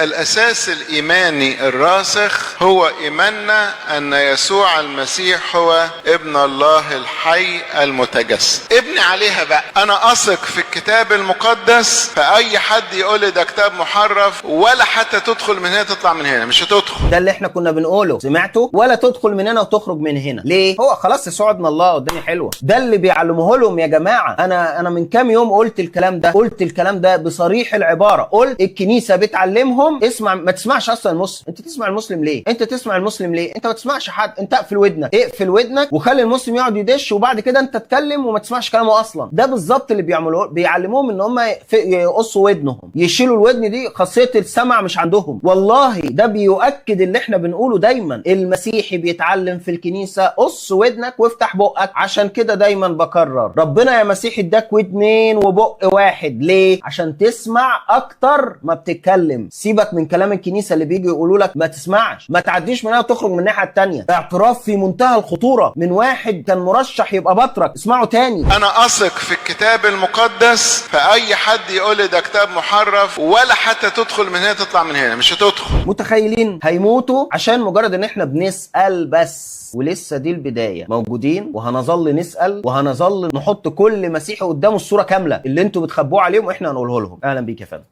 الأساس الإيماني الراسخ هو إيماننا أن يسوع المسيح هو ابن الله الحي المتجسد. ابني عليها بقى. أنا أثق في الكتاب المقدس، فأي حد يقول لي ده كتاب محرف، ولا حتى تدخل من هنا تطلع من هنا، مش هتدخل. ده اللي احنا كنا بنقوله، سمعته؟ ولا تدخل من هنا وتخرج من هنا. ليه؟ هو خلاص يسوع ابن الله والدنيا حلوة. ده اللي بيعلموه لهم يا جماعة. انا من كام يوم قلت الكلام ده، قلت الكلام ده بصريح العبارة، قلت الكنيسة بتعلمهم اسمع، ما تسمعش اصلا المسلم. انت تسمع المسلم ليه؟ انت تسمع المسلم ليه؟ انت ما تسمعش حد، انت اقفل ودنك، اقفل ودنك وخلي المسلم يقعد يدش، وبعد كده انت تتكلم وما تسمعش كلامه اصلا. ده بالظبط اللي بيعملوه، بيعلموهم ان هم يقصوا ودنهم، يشيلوا الودن دي، خاصية السمع مش عندهم. والله ده بيؤكد اللي احنا بنقوله دايما، المسيحي بيتعلم في الكنيسة قص ودنك وافتح بقك. عشان كده دايما بكرر، ربنا يا مسيحي اداك ودنين وبق واحد، ليه؟ عشان تسمع اكتر ما بتتكلم. سيبك من كلام الكنيسة اللي بيجي يقولوا لك ما تسمعش، ما تعديش من هنا وتخرج من الناحية الثانية. اعتراف في منتهى الخطورة من واحد كان مرشح يبقى بطرك. اسمعوا تاني. أنا أثق في الكتاب المقدس، فأي حد يقول لي ده كتاب محرف، ولا حتى تدخل من هنا تطلع من هنا، مش هتدخل. متخيلين هيموتوا عشان مجرد ان احنا بنسأل بس، ولسه دي البداية، موجودين وهنظل نسأل وهنظل نحط كل مسيحي قدامه الصورة كاملة اللي انتوا بتخبوه عليهم واحنا هنقوله لهم. اهلا بيك يا فندم.